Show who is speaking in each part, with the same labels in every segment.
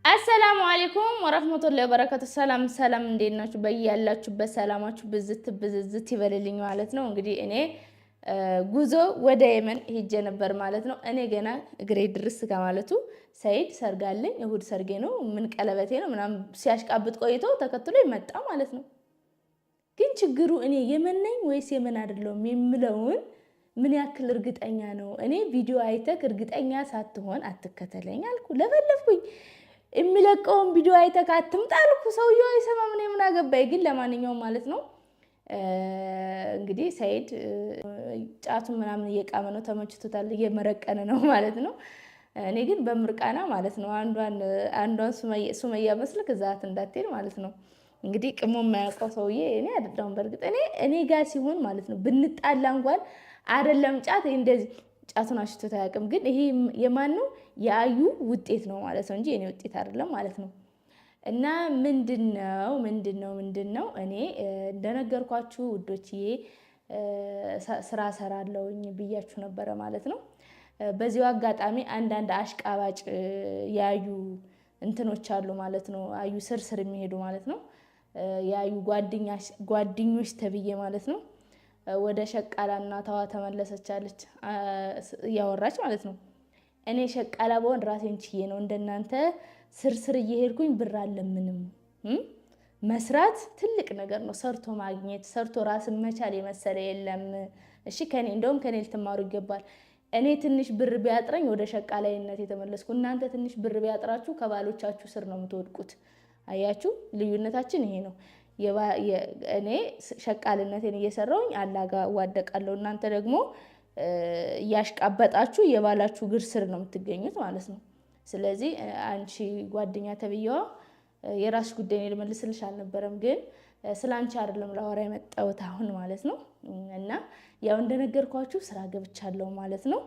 Speaker 1: السلام عليكم ورحمة الله وبركاته። ሰላም ሰላም፣ እንዴት ናችሁ? በያላችሁበት ሰላማችሁ ብዝት ብዝዝት ይበልልኝ ማለት ነው። እንግዲህ እኔ ጉዞ ወደ የመን ሄጄ ነበር ማለት ነው። እኔ ገና እግሬ ድርስ ከማለቱ ሰይድ ሰርጋለኝ፣ እሁድ ሰርጌ ነው፣ ምን ቀለበቴ ነው ምናምን ሲያሽቃብጥ ቆይቶ ተከትሎ ይመጣ ማለት ነው። ግን ችግሩ እኔ የመን ነኝ ወይስ የመን አይደለሁም የምለውን ምን ያክል እርግጠኛ ነው? እኔ ቪዲዮ አይተክ እርግጠኛ ሳትሆን አትከተለኝ አልኩ፣ ለፈለፍኩኝ። የሚለቀውን ቪዲዮ አይተህ አትምጣ አልኩ። ሰውየው አይሰማም። እኔ ምን አገባኝ? ግን ለማንኛውም ማለት ነው እንግዲህ ሰይድ ጫቱን ምናምን እየቃመ ነው፣ ተመችቶታል፣ እየመረቀነ ነው ማለት ነው። እኔ ግን በምርቃና ማለት ነው አንዷን ሱመያ መስልክ እዛት እንዳትሄድ ማለት ነው። እንግዲህ ቅሞ የማያውቀው ሰውዬ እኔ አይደለሁም። በእርግጥ እኔ ጋር ሲሆን ማለት ነው ብንጣላ እንኳን አይደለም ጫት እንደዚህ ጫቱን አሽቶት አያውቅም። ግን ይሄ የማን ነው? የአዩ ውጤት ነው ማለት ነው እንጂ የኔ ውጤት አይደለም ማለት ነው። እና ምንድነው ምንድነው ምንድነው እኔ እንደነገርኳችሁ ውዶችዬ ስራ ሰራለውኝ ብያችሁ ነበረ ማለት ነው። በዚሁ አጋጣሚ አንዳንድ አሽቃባጭ ያዩ እንትኖች አሉ ማለት ነው። አዩ ስር ስር የሚሄዱ ማለት ነው። ያዩ ጓደኞች ተብዬ ማለት ነው። ወደ ሸቃላ እናታዋ ተመለሰች አለች እያወራች ማለት ነው። እኔ ሸቃላ በሆን ራሴን ችዬ ነው እንደናንተ ስርስር እየሄድኩኝ ብር አለምንም። መስራት ትልቅ ነገር ነው። ሰርቶ ማግኘት፣ ሰርቶ ራስን መቻል የመሰለ የለም። እሺ ከኔ እንደውም ከኔ ልትማሩ ይገባል። እኔ ትንሽ ብር ቢያጥረኝ ወደ ሸቃላይነት የተመለስኩ፣ እናንተ ትንሽ ብር ቢያጥራችሁ ከባሎቻችሁ ስር ነው የምትወድቁት። አያችሁ፣ ልዩነታችን ይሄ ነው። እኔ ሸቃልነቴን እየሰራውኝ አላጋ እዋደቃለሁ። እናንተ ደግሞ እያሽቃበጣችሁ የባላችሁ እግር ስር ነው የምትገኙት ማለት ነው። ስለዚህ አንቺ ጓደኛ ተብዬዋ የራስሽ ጉዳይ ነው፣ ልመልስልሽ አልነበረም፣ ግን ስለ አንቺ አይደለም ላወራ የመጣሁት አሁን ማለት ነው። እና ያው እንደነገርኳችሁ ስራ ገብቻለሁ ማለት ነው።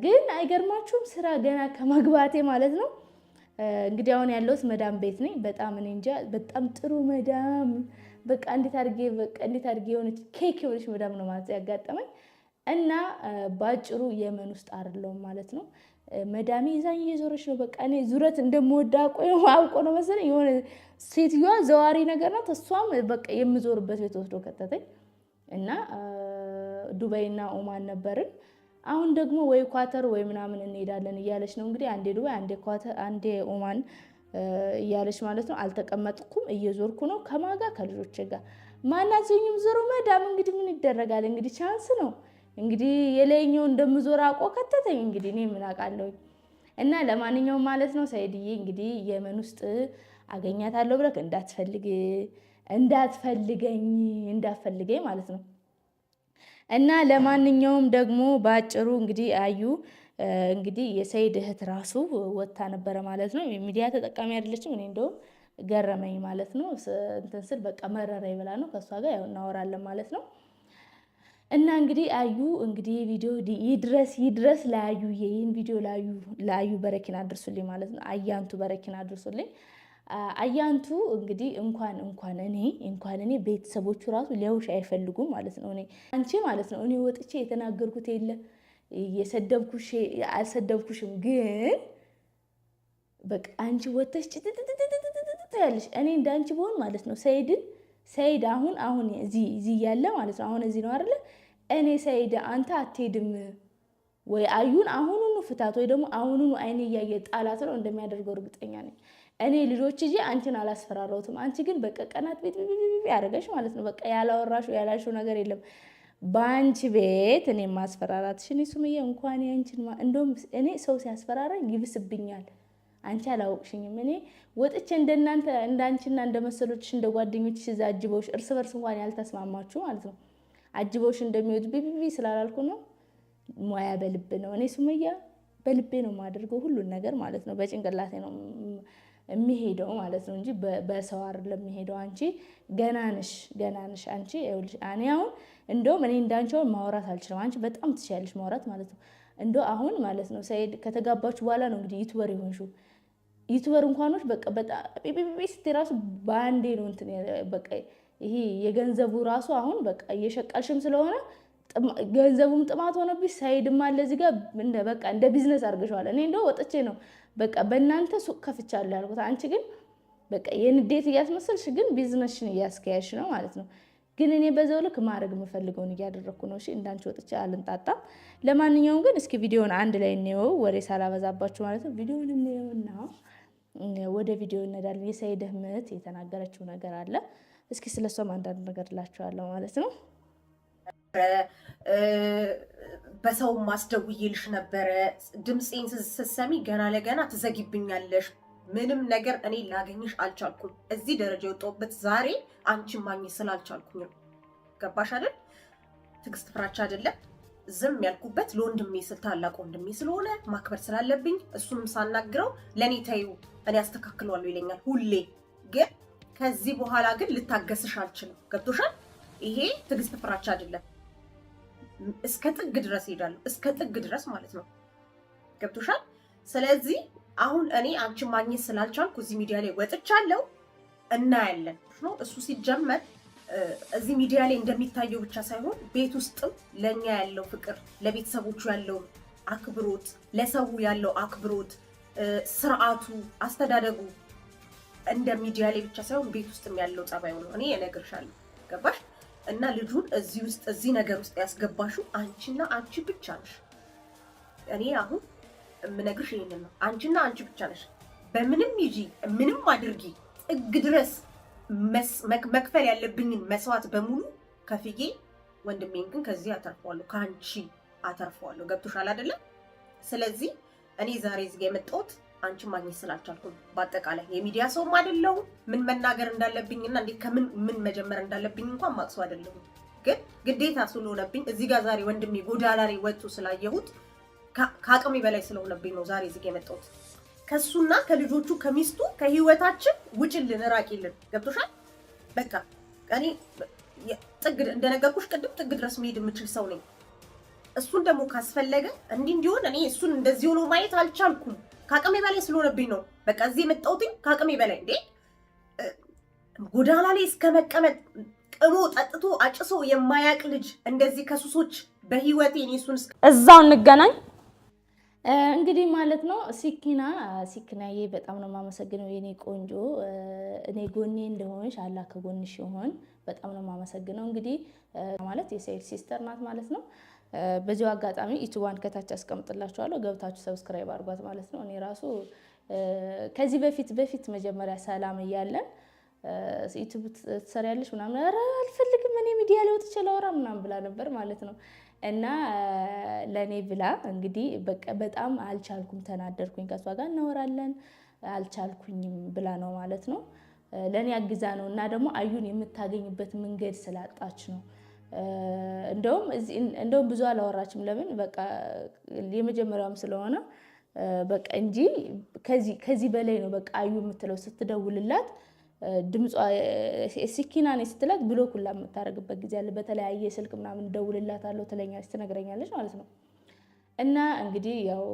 Speaker 1: ግን አይገርማችሁም? ስራ ገና ከመግባቴ ማለት ነው እንግዲህ አሁን ያለሁት መዳም ቤት ነኝ። በጣም እኔ እንጃ በጣም ጥሩ መዳም በቃ እንዴት አድርጌ በቃ እንዴት አድርጌ የሆነች ኬክ የሆነች መዳም ነው ማለት ያጋጠመኝ። እና ባጭሩ የመን ውስጥ አይደለሁም ማለት ነው። መዳሜ ይዛኝ እየዞረች ነው። በቃ እኔ ዙረት እንደምወዳ አውቆ ነው መሰለኝ የሆነ ሴትዮዋ ዘዋሪ ነገር ናት። እሷም በቃ የምዞርበት ቤት ወስዶ ከተተኝ እና ዱባይና ኦማን ነበርን። አሁን ደግሞ ወይ ኳተር ወይ ምናምን እንሄዳለን እያለች ነው እንግዲህ። አንዴ ዱባይ፣ አንዴ ኳተር፣ አንዴ ኦማን እያለች ማለት ነው። አልተቀመጥኩም፣ እየዞርኩ ነው። ከማጋ ከልጆቼ ጋር ማናዘኝም ዞሮ መዳም እንግዲህ ምን ይደረጋል እንግዲህ chance ነው እንግዲህ የላይኛው እንደምዞር አውቆ ከተተኝ። እንግዲህ እኔ ምን አውቃለሁ። እና ለማንኛውም ማለት ነው ሰይድዬ እንግዲህ የመን ውስጥ አገኛታለሁ ብለህ እንዳትፈልግ እንዳትፈልገኝ እንዳትፈልገኝ ማለት ነው። እና ለማንኛውም ደግሞ በአጭሩ እንግዲህ አዩ እንግዲህ የሰይድ እህት ራሱ ወጥታ ነበረ ማለት ነው። የሚዲያ ተጠቃሚ አይደለችም። እኔ እንደውም ገረመኝ ማለት ነው። እንትን ስል በቃ መረረ ይበላ ነው። ከእሷ ጋር ያው እናወራለን ማለት ነው። እና እንግዲህ አዩ እንግዲህ ቪዲዮ ይድረስ ይድረስ ለአዩ ይህን ቪዲዮ ለአዩ በረኪና አድርሱልኝ ማለት ነው። አያንቱ በረኪና አድርሱልኝ። አያንቱ እንግዲህ እንኳን እንኳን እኔ እንኳን እኔ ቤተሰቦቹ ራሱ ሊያውሽ አይፈልጉም ማለት ነው። እኔ አንቺ ማለት ነው እኔ ወጥቼ የተናገርኩት የለ የሰደብኩሽ አልሰደብኩሽም፣ ግን በቃ አንቺ ወጥተሽ ጭጥጥጥጥጥጥ ያለሽ እኔ እንደ አንቺ ብሆን ማለት ነው ሰይድን ሰይድ አሁን አሁን እዚህ እዚህ እያለ ማለት ነው አሁን እዚህ ነው አይደለ? እኔ ሰይድ አንተ አትሄድም ወይ አዩን አሁኑኑ ፍታት ወይ ደግሞ አሁኑኑ አይኔ እያየ ጣላት ነው እንደሚያደርገው እርግጠኛ ነኝ። እኔ ልጆች ይዤ አንቺን አላስፈራራሁትም። አንቺ ግን በቃ ቀናት ቤት ያደረገሽ ማለት ነው። በቃ ያላወራሽው ያላልሽው ነገር የለም። በአንቺ ቤት እኔ ማስፈራራትሽ እኔ ሱምዬ እንኳን ያንቺን እንደውም እኔ ሰው ሲያስፈራራኝ ይብስብኛል። አንቺ አላወቅሽኝም። እኔ ወጥቼ እንደናንተ እንዳንቺና እንደ መሰሎችሽ እንደ ጓደኞችሽ እዛ አጅበውሽ እርስ በርስ እንኳን ያልተስማማችሁ ማለት ነው አጅበውሽ እንደሚወጡ ቢቢቢ ስላላልኩ ነው። ሙያ በልብ ነው። እኔ ሱመያ በልቤ ነው የማደርገው ሁሉን ነገር ማለት ነው። በጭንቅላቴ ነው የሚሄደው ማለት ነው እንጂ በሰው አይደለም የሚሄደው። አንቺ ገና ነሽ፣ ገና ነሽ አንቺ። ይኸውልሽ እኔ አሁን እንደውም እኔ እንዳንቺ አሁን ማውራት አልችልም። አንቺ በጣም ትችያለሽ ማውራት ማለት ነው። እንደው አሁን ማለት ነው ሰይድ ከተጋባችሁ በኋላ ነው እንግዲህ YouTuber የሆንሽው። YouTuber እንኳኖች በቃ በጣም ፒፒፒ ስትይ ራሱ በአንዴ ነው እንትን በቃ ይሄ የገንዘቡ ራሱ አሁን በቃ እየሸቀልሽም ስለሆነ ገንዘቡም ጥማት ሆነብሽ። ሰይድም አለ እዚህ ጋር እንደ በቃ እንደ ቢዝነስ አድርገሽዋል። እኔ እንደው ወጥቼ ነው በቃ በእናንተ ሱቅ ከፍቻለሁ ያልኩት። አንቺ ግን በቃ የንዴት እያስመሰልሽ ግን ቢዝነስሽን እያስከያሽ ነው ማለት ነው። ግን እኔ በዛው ልክ ማድረግ የምፈልገውን እያደረግኩ ነው። እሺ እንዳንቺ ወጥቼ አልንጣጣም። ለማንኛውም ግን እስኪ ቪዲዮን አንድ ላይ እንየው፣ ወሬ ሳላበዛባችሁ ማለት ነው። ቪዲዮን እንየውና ወደ ቪዲዮ እንሄዳለን። የሰይድ እህት የተናገረችው ነገር አለ። እስኪ ስለሷም አንዳንድ ነገር እላችኋለሁ ማለት ነው።
Speaker 2: በሰው ማስደውዬልሽ ነበረ። ድምፄን ስትሰሚ ገና ለገና ትዘጊብኛለሽ። ምንም ነገር እኔ ላገኝሽ አልቻልኩም። እዚህ ደረጃ የወጣሁበት ዛሬ አንቺን ማግኘት ስላልቻልኩኝ ነው። ገባሽ አይደል? ትዕግስት ፍራቻ አይደለም። ዝም ያልኩበት ለወንድሜ ስል ታላቅ ወንድሜ ስለሆነ ማክበር ስላለብኝ እሱንም ሳናግረው ለእኔ ተይው እኔ አስተካክለዋለሁ ይለኛል ሁሌ። ግን ከዚህ በኋላ ግን ልታገስሽ አልችልም። ገብቶሻል? ይሄ ትዕግስት ፍራቻ አይደለም። እስከ ጥግ ድረስ ሄዳለሁ፣ እስከ ጥግ ድረስ ማለት ነው። ገብቶሻል? ስለዚህ አሁን እኔ አንቺን ማግኘት ስላልቻልኩ እዚህ ሚዲያ ላይ ወጥቻለሁ። እናያለን ነው እሱ ሲጀመር እዚህ ሚዲያ ላይ እንደሚታየው ብቻ ሳይሆን ቤት ውስጥም ለእኛ ያለው ፍቅር፣ ለቤተሰቦቹ ያለው አክብሮት፣ ለሰው ያለው አክብሮት፣ ስርዓቱ፣ አስተዳደጉ እንደ ሚዲያ ላይ ብቻ ሳይሆን ቤት ውስጥም ያለው ጸባዩ ነው። እኔ እነግርሻለሁ። ገባሽ? እና ልጁን እዚህ ውስጥ እዚህ ነገር ውስጥ ያስገባሽው አንቺና አንቺ ብቻ ነሽ። እኔ አሁን የምነግርሽ ይሄንን ነው። አንቺና አንቺ ብቻ ነሽ። በምንም ይጂ ምንም አድርጊ ጥግ ድረስ መክፈል ያለብኝን መስዋዕት በሙሉ ከፍዬ ወንድሜን ግን ከዚህ አተርፈዋለሁ፣ ከአንቺ አተርፈዋለሁ። ገብቶሻል አይደለም? ስለዚህ እኔ ዛሬ እዚህ የመጣሁት አንቺን ማግኘት ስላልቻልኩም በአጠቃላይ የሚዲያ ሰውም አይደለሁም። ምን መናገር እንዳለብኝና እንዴት ከምን ምን መጀመር እንዳለብኝ እንኳን ማቅሰው አይደለሁም። ግን ግዴታ ስለሆነብኝ እዚህ ጋር ዛሬ ወንድሜ ጎዳና ላይ ወጥቶ ስላየሁት ከአቅሜ በላይ ስለሆነብኝ ነው ዛሬ እዚህ ጋር የመጣሁት። ከሱና ከልጆቹ ከሚስቱ ከህይወታችን ውጭልን፣ ራቂልን። ገብቶሻል? በቃ እኔ ጥግ እንደነገርኩሽ ቅድም ጥግ ድረስ መሄድ የምችል ሰው ነኝ። እሱን ደግሞ ካስፈለገ እንዲህ እንዲሆን እኔ እሱን እንደዚህ ሆኖ ማየት አልቻልኩም። ከአቅሜ በላይ ስለሆነብኝ ነው። በቃ እዚህ የመጣሁትኝ ከአቅሜ በላይ እንዴ ጎዳና ላይ እስከ መቀመጥ ቅሞ ጠጥቶ አጭሶ የማያቅ ልጅ እንደዚህ ከሱሶች በህይወቴ እኔ እሱን
Speaker 3: እዛው እንገናኝ
Speaker 1: እንግዲህ ማለት ነው። ሲኪና ሲኪናዬ በጣም ነው የማመሰግነው የኔ ቆንጆ፣ እኔ ጎኔ እንደሆንሽ አላህ ከጎንሽ ይሆን። በጣም ነው የማመሰግነው። እንግዲህ ማለት የሰይድ sister ናት ማለት ነው። በዚሁ አጋጣሚ ዩቱቧን ከታች አስቀምጥላችኋለሁ ገብታችሁ subscribe አድርጓት ማለት ነው። እኔ ራሱ ከዚህ በፊት በፊት መጀመሪያ ሰላም እያለን ዩቱብ ትሰሪያለሽ ምናምን፣ ኧረ አልፈልግም እኔ ሚዲያ ላይ ወጥቼ ላወራ ምናምን ብላ ነበር ማለት ነው። እና ለእኔ ብላ እንግዲህ በጣም አልቻልኩም፣ ተናደርኩኝ። ከእሷ ጋር እናወራለን አልቻልኩኝም ብላ ነው ማለት ነው። ለእኔ አግዛ ነው እና ደግሞ አዩን የምታገኝበት መንገድ ስላጣች ነው። እንደውም ብዙ አላወራችም። ለምን በቃ የመጀመሪያውም ስለሆነ በቃ እንጂ ከዚህ በላይ ነው በቃ አዩ የምትለው ስትደውልላት ድምጿ ሲኪና ነኝ ስትላት block ሁላ የምታደርግበት ጊዜ አለ። በተለያየ ስልክ ምናምን እደውልላታለሁ ትለኛለች፣ ትነግረኛለች ማለት ነው። እና እንግዲህ ያው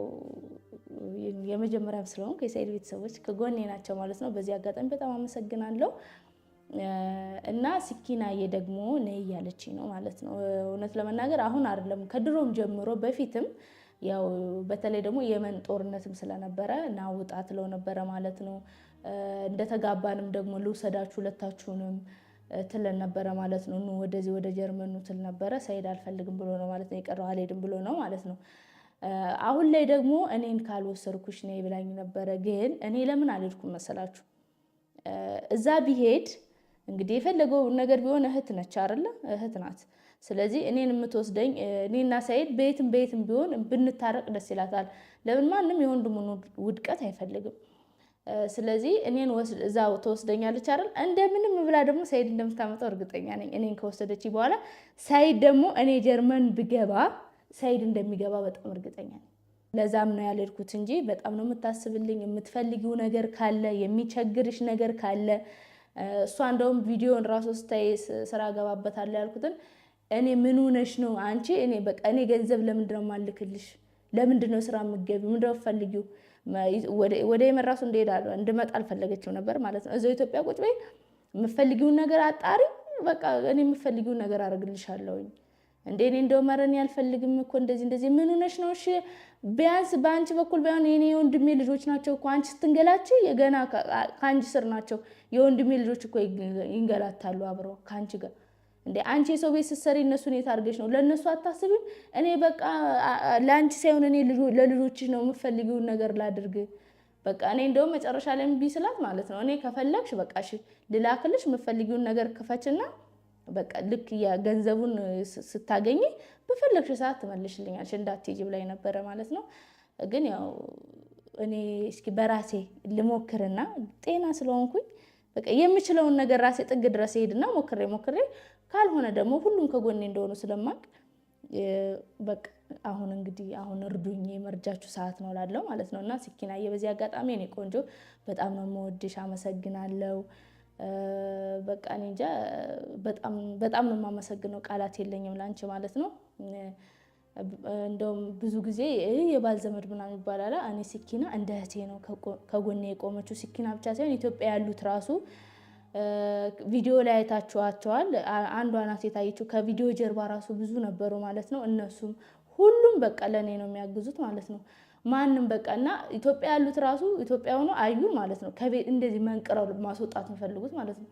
Speaker 1: የመጀመሪያም ስለሆንኩ የሰኢድ ቤተሰቦች ከጎኔ ናቸው ማለት ነው። በዚህ አጋጣሚ በጣም አመሰግናለሁ። እና ሲኪናዬ ደግሞ ነይ እያለችኝ ነው ማለት ነው። እውነት ለመናገር አሁን አይደለም ከድሮም ጀምሮ በፊትም ያው በተለይ ደግሞ የመን ጦርነትም ስለነበረ ና ውጣ ትለው ነበረ ማለት ነው። እንደተጋባንም ደግሞ ልውሰዳችሁ ሁለታችሁንም ትለን ነበረ ማለት ነው። ኑ ወደዚህ ወደ ጀርመኑ ትል ነበረ። ሰይድ አልፈልግም ብሎ ነው ማለት ነው የቀረው፣ አልሄድም ብሎ ነው ማለት ነው። አሁን ላይ ደግሞ እኔን ካልወሰድኩሽ ነይ ብላኝ ነበረ። ግን እኔ ለምን አልሄድኩም መሰላችሁ? እዛ ቢሄድ እንግዲህ የፈለገው ነገር ቢሆን እህት ነች አይደለ? እህት ናት። ስለዚህ እኔን የምትወስደኝ እኔና ሰይድ በየትም በየትም ቢሆን ብንታረቅ ደስ ይላታል። ለምን ማንም የወንድሙን ውድቀት አይፈልግም። ስለዚህ እኔን እዛ ትወስደኛለች አይደል? እንደምንም ብላ ደግሞ ሰይድ እንደምታመጣው እርግጠኛ ነኝ። እኔን ከወሰደች በኋላ ሰይድ ደግሞ እኔ ጀርመን ብገባ ሰይድ እንደሚገባ በጣም እርግጠኛ ነኝ። ለዛም ነው ያልሄድኩት እንጂ በጣም ነው የምታስብልኝ። የምትፈልጊው ነገር ካለ የሚቸግርሽ ነገር ካለ እሷ እንደውም ቪዲዮን ራሱ ስታይ ስራ ገባበታለሁ ያልኩትን እኔ ምን ሆነሽ ነው አንቺ? እኔ በቃ እኔ ገንዘብ ለምንድን ነው የማልክልሽ? ለምንድን ነው ስራ የምትገቢው? ምንድን ነው የምትፈልጊው? ወደ የመን ራሱ እንደሄድ እንድመጣ አልፈለገችም ነበር ማለት ነው። እዛው ኢትዮጵያ ቁጭ በይ፣ የምትፈልጊውን ነገር አጣሪ፣ በቃ እኔ የምትፈልጊውን ነገር አደርግልሻለሁኝ እንዴ እኔ እንደው መረን ያልፈልግም እኮ እንደዚህ እንደዚህ ምን ሆነሽ ነው? እሺ ቢያንስ በአንቺ በኩል ባይሆን የኔ የወንድሜ ልጆች ናቸው እኮ አንቺ ስትንገላች የገና ከአንቺ ስር ናቸው። የወንድሜ ልጆች እኮ ይንገላታሉ አብረው ከአንቺ ጋር። እንዴ አንቺ የሰው ቤት ስትሰሪ እነሱን የት አድርገሽ ነው? ለእነሱ አታስቢም? እኔ በቃ ለአንቺ ሳይሆን እኔ ለልጆችሽ ነው የምፈልጊውን ነገር ላድርግ። በቃ እኔ እንደውም መጨረሻ ላይ እምቢ ስላት ማለት ነው እኔ ከፈለግሽ በቃ እሺ ልላክልሽ፣ የምፈልጊውን ነገር ክፈችና በቃ ልክ ገንዘቡን ስታገኝ በፈለግሽ ሰዓት ትመልሽልኛለሽ እንዳትሄጂ ብላኝ ነበረ ማለት ነው። ግን ያው እኔ እስኪ በራሴ ልሞክርና ጤና ስለሆንኩኝ በቃ የምችለውን ነገር ራሴ ጥግ ድረስ ሄድና ሞክሬ ሞክሬ ካልሆነ ደግሞ ሁሉም ከጎኔ እንደሆኑ ስለማቅ በቃ አሁን እንግዲህ አሁን እርዱኝ የመርጃችሁ ሰዓት ነው ላለው ማለት ነው። እና ሲኪናዬ በዚህ አጋጣሚ እኔ ቆንጆ በጣም ነው የምወድሽ፣ አመሰግናለሁ። በቃ እኔ እንጃ በጣም ነው የማመሰግነው፣ ቃላት የለኝም ላንቺ ማለት ነው። እንደውም ብዙ ጊዜ የባል ዘመድ ምናምን ይባላል። እኔ ሲኪና እንደ እህቴ ነው ከጎኔ የቆመችው። ሲኪና ብቻ ሳይሆን ኢትዮጵያ ያሉት ራሱ ቪዲዮ ላይ አይታችኋቸዋል። አንዷ ናት የታየችው። ከቪዲዮ ጀርባ ራሱ ብዙ ነበሩ ማለት ነው። እነሱም ሁሉም በቃ ለእኔ ነው የሚያግዙት ማለት ነው። ማንም በቃ እና ኢትዮጵያ ያሉት ራሱ ኢትዮጵያ ሆኖ አዩ ማለት ነው። ከቤት እንደዚህ መንቅረው ማስወጣት የሚፈልጉት ማለት ነው።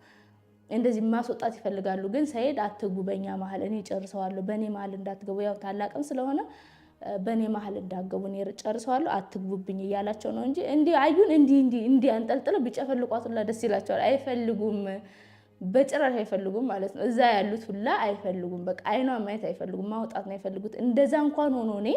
Speaker 1: እንደዚህ ማስወጣት ይፈልጋሉ። ግን ሰይድ አትግቡ፣ በእኛ መሀል እኔ ጨርሰዋለሁ፣ በእኔ መሀል እንዳትገቡ፣ ያው ታላቅም ስለሆነ በእኔ መሀል እንዳትገቡ እኔ ጨርሰዋለሁ፣ አትግቡብኝ እያላቸው ነው እንጂ እንዲህ አዩን እንዲህ እንዲህ እንዲህ አንጠልጥለው ቢጨፈልቋት ሁላ ደስ ይላቸዋል። አይፈልጉም፣ በጭራሽ አይፈልጉም ማለት ነው። እዛ ያሉት ሁላ አይፈልጉም። በቃ አይኗ ማየት አይፈልጉም፣ ማውጣት ነው አይፈልጉት። እንደዛ እንኳን ሆኖ እኔ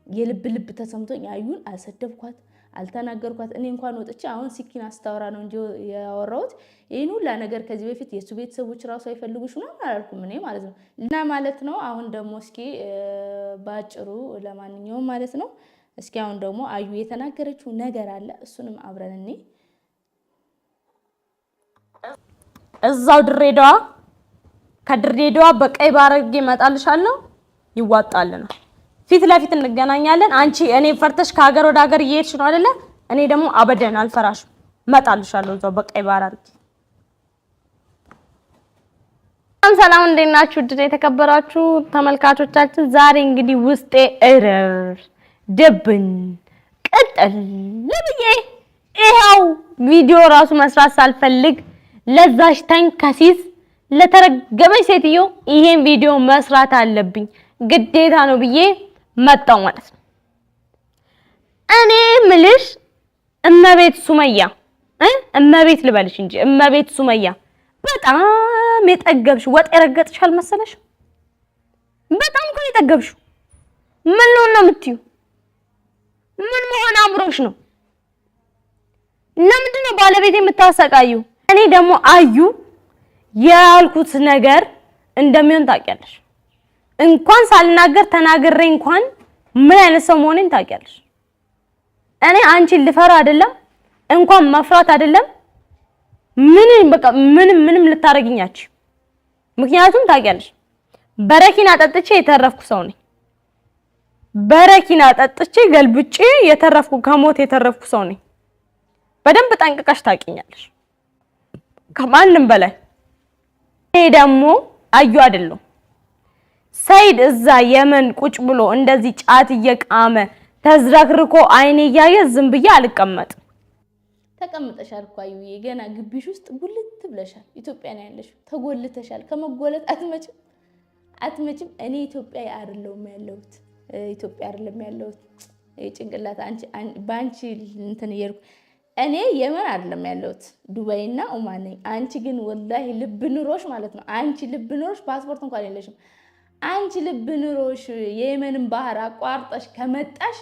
Speaker 1: የልብ ልብ ተሰምቶኝ አዩን አልሰደብኳት፣ አልተናገርኳት። እኔ እንኳን ወጥቼ አሁን ሲኪን አስታወራ ነው እንጂ ያወራሁት ይህን ሁላ ነገር ከዚህ በፊት የእሱ ቤተሰቦች ራሱ አይፈልጉሽ ምናምን አላልኩም እኔ ማለት ነው። እና ማለት ነው አሁን ደግሞ እስኪ ባጭሩ ለማንኛውም ማለት ነው እስኪ አሁን ደግሞ አዩ የተናገረችው ነገር አለ፣ እሱንም አብረን እኔ
Speaker 3: እዛው ድሬዳዋ ከድሬዳዋ በቀይ ባረጌ እመጣልሻለሁ። ይዋጣልናል። ፊት ለፊት እንገናኛለን። አንቺ እኔ ፈርተሽ ከሀገር ወደ ሀገር እየሄድሽ ነው አይደለ? እኔ ደግሞ አበደን አልፈራሽም፣ እመጣልሻለሁ እዛው በቀይ ባህር አድርጌ። ሰላም፣ እንዴት ናችሁ? ውድ የተከበራችሁ ተመልካቾቻችን፣ ዛሬ እንግዲህ ውስጤ እርር ድብን ቅጥል ብዬ ይኸው ቪዲዮ ራሱ መስራት ሳልፈልግ ለዛሽ ተንከሲስ ለተረገመች ሴትዮ ይሄን ቪዲዮ መስራት አለብኝ ግዴታ ነው ብዬ መጣው ማለት ነው። እኔ ምልሽ እመቤት ሱመያ እመቤት ልበልሽ እንጂ እመቤት ሱመያ በጣም የጠገብሽ ወጥ የረገጥሽ አልመሰለሽ? በጣም እኮ ነው የጠገብሽው። ምን ልሆን ነው የምትዩ? ምን መሆን አምሮሽ ነው? ለምንድን ነው ባለቤት የምታሰቃዩ? እኔ ደግሞ አዩ ያልኩት ነገር እንደሚሆን ታውቂያለሽ። እንኳን ሳልናገር ተናግሬ እንኳን ምን አይነት ሰው መሆኔን ታውቂያለሽ። እኔ አንቺን ልፈራ አይደለም እንኳን መፍራት አይደለም ምን በቃ ምንም ምንም ልታረግኛች። ምክንያቱም ታውቂያለሽ በረኪና ጠጥቼ የተረፍኩ ሰው ነኝ። በረኪና ጠጥቼ ገልብጬ የተረፍኩ ከሞት የተረፍኩ ሰው ነኝ። በደንብ ጠንቅቀሽ ታውቂኛለሽ ከማንም በላይ። እኔ ደግሞ አዩ አይደለሁም ሰይድ እዛ የመን ቁጭ ብሎ እንደዚህ ጫት እየቃመ ተዝረክርኮ አይኔ እያየ ዝም ብዬ አልቀመጥም።
Speaker 1: ተቀምጠሻል እኮ አዩዬ፣ ገና ግቢሽ ውስጥ ጉልት ብለሻል። ኢትዮጵያ ነው ያለሽው፣ ተጎልተሻል። ከመጎለት አትመጭም አትመጭም። እኔ ኢትዮጵያ አይደለሁም ያለሁት፣ ኢትዮጵያ አይደለም ያለሁት። ጭንቅላት በአንቺ እንትን እየሄድኩ እኔ የመን አይደለም ያለሁት ዱባይና ኦማን ነኝ። አንቺ ግን ወላሂ ልብ ኑሮሽ ማለት ነው። አንቺ ልብ ኑሮሽ ፓስፖርት እንኳን የለሽም። አንቺ ልብ ኑሮሽ የየመንን ባህር አቋርጠሽ ከመጣሽ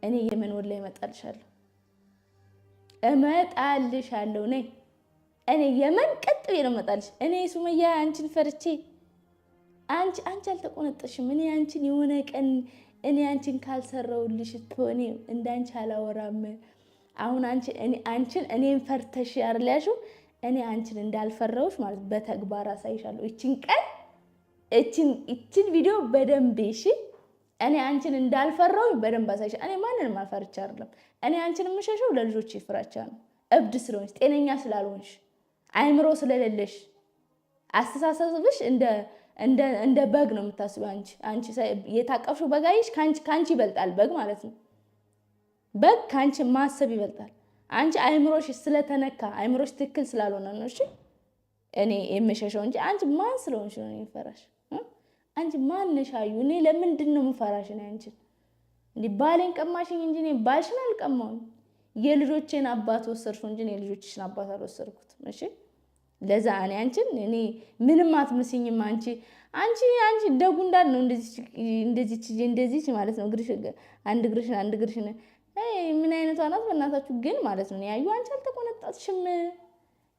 Speaker 1: እኔ የመን ወላሂ እመጣልሻለሁ እመጣልሻለሁ። ነይ እኔ የመን ቀጥ ብዬ ነው እመጣልሽ። እኔ ሱመያ አንቺን ፈርቼ አንቺ አንቺ አልተቆነጠሽም። እኔ አንቺን የሆነ ቀን እኔ አንቺን ካልሰራውልሽ እኔ እንዳንቺ አላወራም። አሁን አንቺ አንቺን እኔን ፈርተሽ አይደል ያልሽው? እኔ አንቺን እንዳልፈራሁሽ ማለት በተግባር አሳይሻለሁ። እቺን ቀን እችን ቪዲዮ በደንብ እሺ። እኔ አንቺን እንዳልፈራሁኝ በደንብ አሳይሻለሁ። እኔ ማንንም አልፈርቻ አይደለም። እኔ አንቺን የምሸሸው ለልጆች ፍራቻ ነው። እብድ ስለሆንሽ፣ ጤነኛ ስላልሆንሽ፣ አይምሮ ስለሌለሽ፣ አስተሳሰብሽ እንደ እንደ በግ ነው የምታስቢው አንቺ። አንቺ የታቀፍሽው በግ አየሽ፣ ከአንቺ ይበልጣል በግ ማለት ነው። በግ ከአንቺ ማሰብ ይበልጣል። አንቺ አይምሮሽ ስለተነካ አይምሮሽ ትክክል ስላልሆነ ነው። እሺ እኔ የምሸሸው እንጂ አንቺ ማን ስለሆንሽ ነው የምፈራሽ? አንቺ ማን ነሽ አዩ? እኔ ለምንድን ነው የምፈራሽ? እኔ አንቺን እንዲህ ባሌን ቀማሽኝ እንጂ እኔ ባልሽን አልቀማሁኝ። የልጆቼን አባት ወሰድሽው እንጂ እኔ የልጆችሽን አባት አልወሰድኩትም። እሺ ለዛ እኔ አንቺን እኔ ምንም አትመስኝም። አንቺ አንቺ አንቺ እንደ ጉንዳን ነው እንደዚህ እንደዚህ እንደዚህ ማለት ነው። እግርሽ አንድ እግርሽን አንድ እግርሽን ምን አይነቷ ናት በእናታችሁ ግን ማለት ነው። ያዩ አንቺ አልተቆነጣትሽም።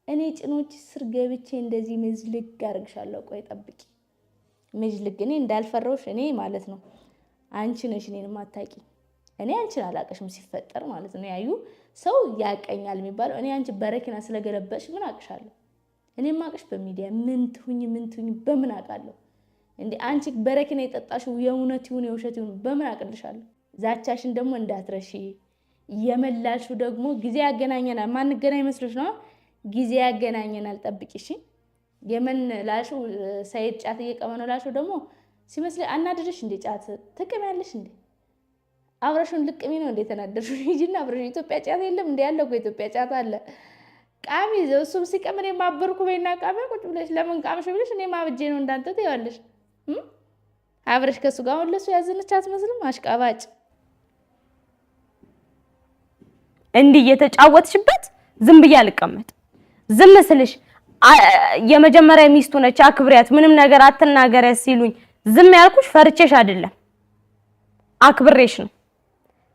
Speaker 1: እኔ ጭኖች ስር ገብቼ እንደዚህ ምዝልግ አድርግሻለሁ። ቆይ ጠብቂ፣ ምዝልግ እኔ እንዳልፈራሁሽ እኔ ማለት ነው። አንቺ ነሽ እኔን የማታውቂ። እኔ አንቺን አላቀሽም ሲፈጠር ማለት ነው። ያዩ ሰው ያቀኛል የሚባለው እኔ አንቺ በረኪና ስለገለበጥሽ ምን አቅሻለሁ? እኔ ማቅሽ በሚዲያ ምን ትሁኝ ምን ትሁኝ በምን አውቃለሁ? እንዴ አንቺ በረኪና የጠጣሽው የእውነት ይሁን የውሸት ይሁን በምን አቅልሻለሁ? ዛቻሽን ደግሞ እንዳትረሺ። የመላልሽው ደግሞ ጊዜ ያገናኘናል። ማንገናኝ መስሎሽ ነው? ጊዜ ያገናኘናል። ጠብቂ እሺ። የመን ላልሽው ሰይድ ጫት እየቀመ ነው ላልሽው ደግሞ ሲመስል አናድርሽ እንዴ? ጫት ትቅሚያለሽ እንዴ? አብረሽውን ልቅሚ ነው እንዴ የተናደርሽው? ሂጂና አብረሽው። ኢትዮጵያ ጫት የለም እንዴ? ያለ እኮ ኢትዮጵያ ጫት አለ። ቃሚ እሱም ሲቀም እኔ ማበርኩ በይና ቃሚ ቁጭ ብለሽ ለምን ቃምሽ ብለሽ እኔ ማብጄ ነው እንዳንተ ትይዋለሽ። አብረሽ ከእሱ ጋር አሁን ለእሱ ያዘነች አትመስልም? አሽቃባጭ
Speaker 3: እንዲህ እየተጫወትሽበት ዝም ብዬ አልቀመጥ። ዝም ስልሽ የመጀመሪያ ሚስቱ ነች አክብሪያት፣ ምንም ነገር አትናገሪያት ሲሉኝ ዝም ያልኩሽ ፈርቼሽ አይደለም አክብሬሽ ነው።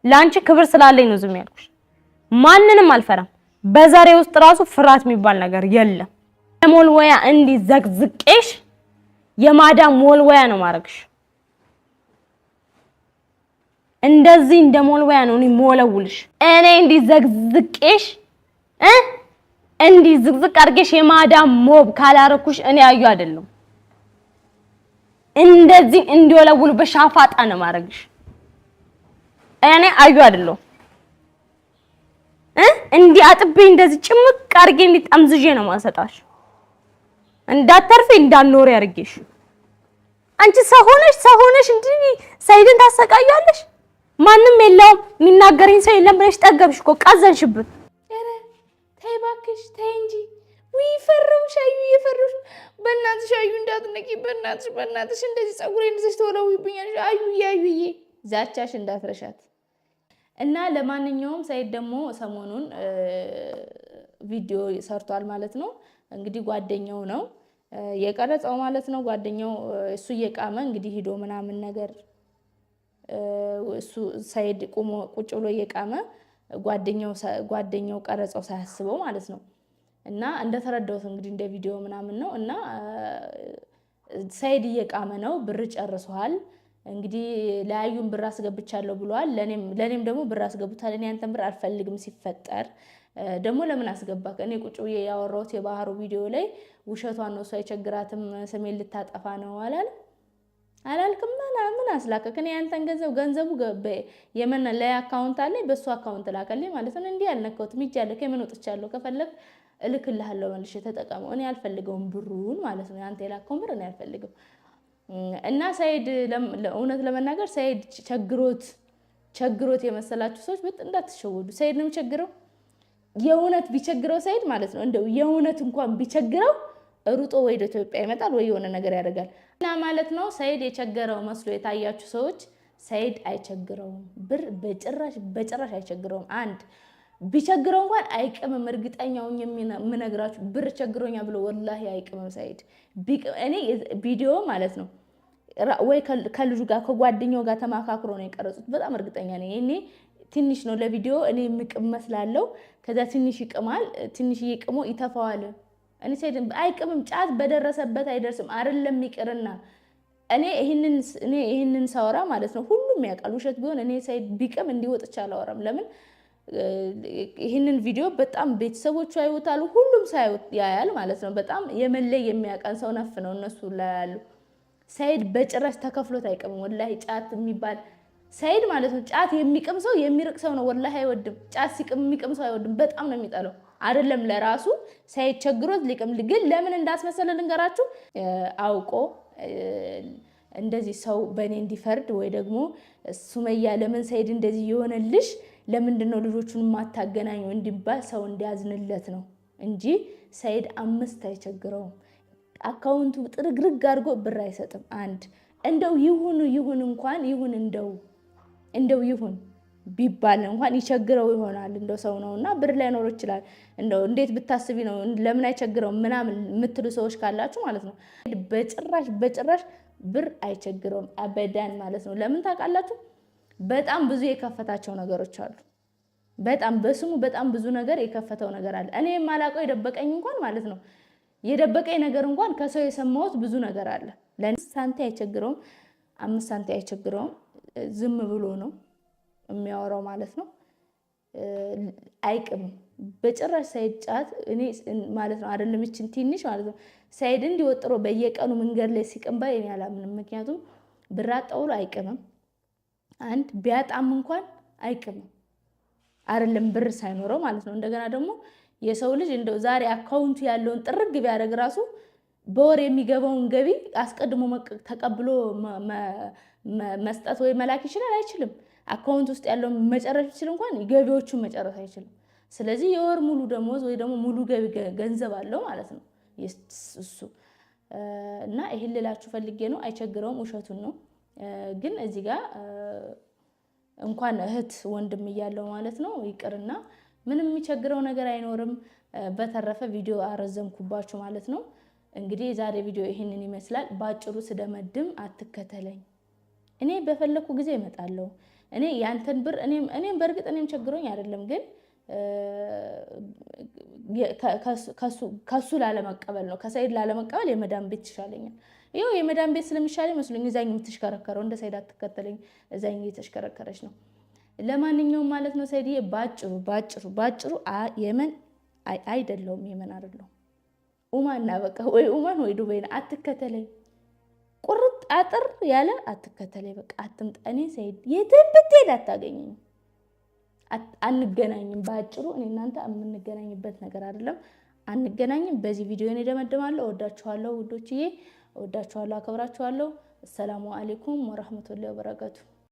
Speaker 3: ለአንቺ ክብር ስላለኝ ነው ዝም ያልኩሽ። ማንንም አልፈራም። በዛሬ ውስጥ ራሱ ፍርሃት የሚባል ነገር የለም። ሞልወያ እንዲህ ዘቅዝቄሽ የማዳም ሞልወያ ነው ማድረግሽ። እንደዚህ እንደ ሞልወያ ነው እኔ ሞለውልሽ። እኔ እንዲህ ዘቅዝቄሽ እ እንዲህ ዝቅዝቅ አድርጌሽ የማዳም ሞብ ካላረኩሽ እኔ አዩ አይደለም። እንደዚህ እንዲወለውሉ በሻፋጣ ነው ማድረግሽ። እኔ አዩ አይደለም እ እንዲህ አጥቤ እንደዚህ ጭምቅ አድርጌ እንዲህ ጠምዝዤ ነው ማሰጣሽ። እንዳተርፊ እንዳትኖሪ አድርጌሽ። አንቺ ሰው ሆነሽ ሰው ሆነሽ እንዲህ ሰይድን ታሰቃያለሽ። ማንም የለውም የሚናገረኝ ሰው የለም ብለሽ ጠገብሽ እኮ ቀዘንሽብን።
Speaker 1: ኧረ ተይ እባክሽ ተይ እንጂ። ውይ ፈራሁሽ አዩ፣ እየፈራሁሽ በእናትሽ አዩ እንዳትነቂ፣ በእናትሽ በእናትሽ እንደዚህ ፀጉሬን ይዘሽ ተወለውይብኛለሽ። አዩዬ አዩዬ ዛቻሽ እንዳትረሻት እና ለማንኛውም ሰይድ ደግሞ ሰሞኑን ቪዲዮ ሰርቷል ማለት ነው። እንግዲህ ጓደኛው ነው የቀረጸው ማለት ነው። ጓደኛው እሱ እየቃመ እንግዲህ ሂዶ ምናምን ነገር እሱ ሰይድ ቁሞ ቁጭ ብሎ እየቃመ ጓደኛው ቀረጸው ሳያስበው ማለት ነው። እና እንደተረዳሁት እንግዲህ እንደ ቪዲዮ ምናምን ነው። እና ሰይድ እየቃመ ነው፣ ብር ጨርሰዋል። እንግዲህ ለያዩን ብር አስገብቻለሁ ብለዋል። ለእኔም ደግሞ ብር አስገብቷል። እኔ ያንተን ብር አልፈልግም። ሲፈጠር ደግሞ ለምን አስገባ? እኔ ቁጭ ብዬ ያወራሁት የባህሩ ቪዲዮ ላይ ውሸቷን ነው፣ እሷ አይቸግራትም፣ ስሜን ልታጠፋ ነው አላል አላልክም? ምን አስላከክ? እኔ ያንተን ገንዘብ ገንዘቡ የመን ላይ account አለኝ፣ በእሱ account ላከልኝ ማለት ነው። እንዲህ አልነካሁትም። ሂጃለሁ፣ ከምን ወጥቻለሁ። ከፈለግ እልክልሃለሁ መልሼ ተጠቀመው። እኔ አልፈልገውም ብሩን ማለት ነው። ያንተ የላከውን ብር እኔ አልፈልግም። እና ሰይድ እውነት ለመናገር ሰይድ ቸግሮት ቸግሮት የመሰላችሁ ሰዎች በጣም እንዳትሸወዱ። ሰይድ ነው የሚቸግረው። የእውነት ቢቸግረው ሰይድ ማለት ነው እንደው የእውነት እንኳን ቢቸግረው ሩጦ ወደ ኢትዮጵያ ይመጣል ወይ የሆነ ነገር ያደርጋል እና ማለት ነው። ሰይድ የቸገረው መስሎ የታያችሁ ሰዎች ሰይድ አይቸግረውም፣ ብር በጭራሽ በጭራሽ አይቸግረውም። አንድ ቢቸግረው እንኳን አይቅምም። እርግጠኛውን የምነግራችሁ ብር ቸግሮኛ ብሎ ወላሂ አይቅምም ሰይድ። እኔ ቪዲዮ ማለት ነው ወይ ከልጁ ጋር ከጓደኛው ጋር ተማካክሮ ነው የቀረጹት። በጣም እርግጠኛ ነኝ። እኔ ትንሽ ነው ለቪዲዮ እኔ የምቅም መስላለው። ከዛ ትንሽ ይቅማል፣ ትንሽ ይቅሞ ይተፋዋል። እኔ ሰይድ አይቅምም፣ ጫት በደረሰበት አይደርስም። አይደለም ይቅርና እኔ ይህንን ሳወራ ማለት ነው ሁሉም ያውቃል። ውሸት ቢሆን እኔ ሰይድ ቢቅም እንዲወጥቻ አላወራም። ለምን ይህንን ቪዲዮ በጣም ቤተሰቦቹ ያዩታሉ፣ ሁሉም ሰው ያያል ማለት ነው። በጣም የመለይ የሚያውቀን ሰው ነፍ ነው እነሱ ላይ ያሉ። ሰይድ በጭራሽ ተከፍሎት አይቅምም። ወላሂ ጫት የሚባል ሰይድ ማለት ነው ጫት የሚቅም ሰው የሚርቅ ሰው ነው። ወላሂ አይወድም። ጫት ሲቅም የሚቅም ሰው አይወድም። በጣም ነው የሚጠላው። አይደለም ለራሱ ሰይድ ቸግሮት ሊቅም፣ ግን ለምን እንዳስመሰለ ልንገራችሁ። አውቆ እንደዚህ ሰው በእኔ እንዲፈርድ ወይ ደግሞ ሱመያ ለምን ሰይድ እንደዚህ የሆነልሽ ለምንድን ነው ልጆቹን የማታገናኙ እንዲባል ሰው እንዲያዝንለት ነው እንጂ ሰይድ 5 አይቸግረውም። አካውንቱ ጥርግርግ አድርጎ ብር አይሰጥም። አንድ እንደው ይሁን ይሁን እንኳን ይሁን እንደው ይሁን ቢባል እንኳን ይቸግረው ይሆናል። እንደው ሰው ነውና ብር ላይኖረው ይችላል። እንደው እንዴት ብታስቢ ነው ለምን አይቸግረውም ምናምን የምትሉ ሰዎች ካላችሁ ማለት ነው በጭራሽ በጭራሽ ብር አይቸግረውም አበዳን ማለት ነው። ለምን ታውቃላችሁ? በጣም ብዙ የከፈታቸው ነገሮች አሉ። በጣም በስሙ በጣም ብዙ ነገር የከፈተው ነገር አለ። እኔ የማላውቀው የደበቀኝ እንኳን ማለት ነው የደበቀኝ ነገር እንኳን ከሰው የሰማሁት ብዙ ነገር አለ። ለእኔ ሳንቲ አይቸግረውም፣ 5 ሳንቲ አይቸግረውም። ዝም ብሎ ነው የሚያወራው ማለት ነው። አይቅምም በጭራሽ ሰይድ ጫት እኔ ማለት ነው አይደለም ይችን ትንሽ ማለት ነው ሰይድ እንዲወጥሮ በየቀኑ መንገድ ላይ ሲቅም ባይ እኔ አላምንም። ምክንያቱም ብር አጣውሎ አይቅምም። አንድ ቢያጣም እንኳን አይቅምም አይደለም ብር ሳይኖረው ማለት ነው። እንደገና ደግሞ የሰው ልጅ እንደው ዛሬ አካውንቱ ያለውን ጥርግ ቢያደርግ ራሱ በወር የሚገባውን ገቢ አስቀድሞ ተቀብሎ መስጠት ወይ መላክ ይችላል? አይችልም። አካውንት ውስጥ ያለውን መጨረስ ይችል እንኳን ገቢዎቹን መጨረስ አይችልም። ስለዚህ የወር ሙሉ ደሞዝ ወይ ደግሞ ሙሉ ገቢ ገንዘብ አለው ማለት ነው እሱ እና ይሄን ልላችሁ ፈልጌ ነው። አይቸግረውም፣ ውሸቱን ነው። ግን እዚህ ጋር እንኳን እህት ወንድም እያለው ማለት ነው ይቅርና ምንም የሚቸግረው ነገር አይኖርም። በተረፈ ቪዲዮ አረዘምኩባችሁ ማለት ነው። እንግዲህ የዛሬ ቪዲዮ ይህንን ይመስላል። ባጭሩ ስደመድም አትከተለኝ፣ እኔ በፈለኩ ጊዜ እመጣለሁ። እኔ ያንተን ብር እኔም በእርግጥ እኔም ቸግሮኝ አይደለም፣ ግን ከሱ ላለመቀበል ነው፣ ከሰይድ ላለመቀበል የመዳን ቤት ይሻለኛል። ይኸው የመዳን ቤት ስለሚሻለኝ መስሎኝ እዛኝ የምትሽከረከረው እንደ ሰይድ አትከተለኝ፣ እዛኝ እየተሽከረከረች ነው። ለማንኛውም ማለት ነው ሰይድዬ ባጭሩ ባጭሩ ባጭሩ የመን አይደለውም፣ የመን አይደለውም። ኡማን እና በቃ ወይ ኡማን ወይ ዱባይ አትከተለኝ፣ ቁርጥ አጥር ያለ አትከተለኝ፣ በቃ አትምጣ። እኔ ሰይድ የትም ብትሄድ አታገኘኝም፣ አንገናኝም። ባጭሩ እኔ እናንተ የምንገናኝበት ነገር አይደለም፣ አንገናኝም። በዚህ ቪዲዮ እኔ ደመድማለሁ። እወዳችኋለሁ ውዶችዬ፣ እወዳችኋለሁ፣ አከብራችኋለሁ። አሰላሙ አሌይኩም ወረህመቱላሂ ወበረካቱ።